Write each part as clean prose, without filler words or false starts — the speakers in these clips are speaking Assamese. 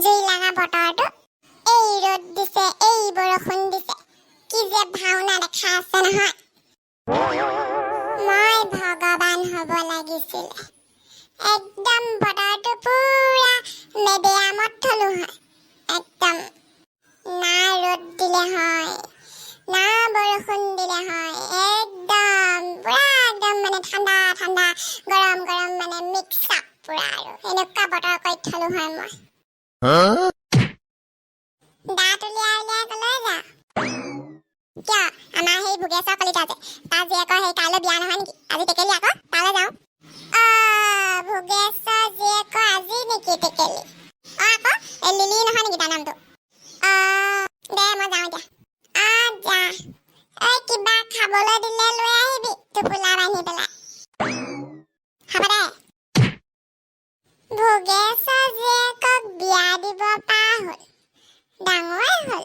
জুই লগা বতৰটো। এই ৰ'দ দিছে, এই বৰষুণ দিছে, কি যে ভাওনা দেখা আছে নহয়। মই ভগৱান হ'ব লাগিছিলে, একদম বতৰটো পুৰা মেডিয়ামত থলো হয়। একদম না ৰ'দ দিলে হয়, না বৰষুণ দিলে হয়, একদম পুৰা একদম মানে ঠাণ্ডা ঠাণ্ডা, গৰম গৰম, মানে মিক্স আপ পুৰা আৰু এনেকুৱা বতৰ কৰি থলো হয় মই। দাঁত উলিয়াই উলিয়াই কলৈ যাওঁ? কিয়, আমাৰ সেই ভোগেশ্বৰ কলিতা যে, তাৰ জীয়েকৰ সেই কাইলৈ বিয়া নহয় নেকি? আজি টেকেলি আকৌ, তালৈ যাওঁ। অ, ভোগেশ্বৰ জীয়েকৰ আজি নেকি টেকেলি? অ আকৌ, এই লিলি নহয় নেকি তাৰ নামটো? অ, দে মই যাওঁ এতিয়া। অ যা। ঐ, কিবা খাবলৈ দিলে লৈ আহিবি টোপোলা বান্ধি পেলাই। হ'ব দে। ভোগেশ্বৰ জীয়েকক বিয়া দিব পৰা হ'ল, ডাঙৰে হ'ল।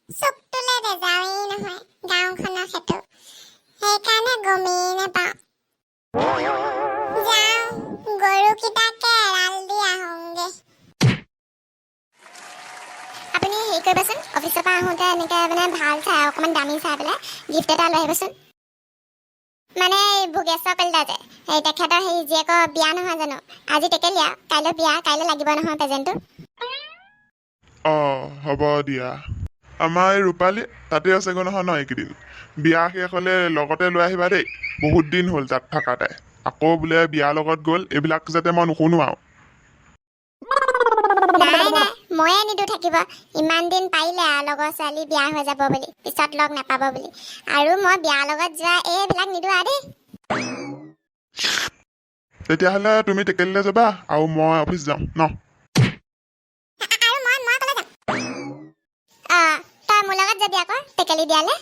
চুকটোলৈ নাযাওঁৱেই নহয় গাঁওখনৰ, সেইটো সেইকাৰণে গমেই নাপাওঁ। যাওঁ, গৰুকেইটাকে এৰাল দি আহোঁগে। আপুনি হেৰি কৰিবচোন, অফিচৰ পৰা আহোঁতে এনেকৈ মানে ভাল চাই, অকণমান দামী চাই পেলাই গিফ্ট এটা লৈ আহিবচোন। মানে এই ভোগেশ্বৰ কলিতা যে, সেই তেখেতৰ সেই জীয়েকৰ বিয়া নহয় জানো? আজি টেকেলি আৰু কাইলৈ বিয়া, কাইলৈ লাগিব নহয় প্ৰেজেণ্টটো। অঁ, হ'ব দিয়া। আমাৰ এই ৰূপালী তাতে আছেগৈ নহয় ন এইকেইদিন? বিয়া শেষ হ'লে লগতে লৈ আহিবা দেই। বহুত দিন হ'ল তাত থকা তাই। আকৌ বোলে বিয়াৰ লগত গ'ল, এইবিলাক যাতে মই নুশুনো আৰু। নাই নাই, ময়ে নিদো থাকিব। ইমান দিন পাৰিলে আৰু লগৰ ছোৱালী বিয়া হৈ যাব বুলি, পিছত লগ নাপাব বুলি, আৰু মই বিয়াৰ লগত যোৱা এইবিলাক নিদো আৰু দেই। তেতিয়াহ'লে তুমি টেকেলিলৈ যাবা আৰু মই অফিচ যাওঁ ন? আৰু মই কলৈ যাম? অঁ, তই মোৰ লগত যাবি আকৌ টেকেলি দিয়ালে।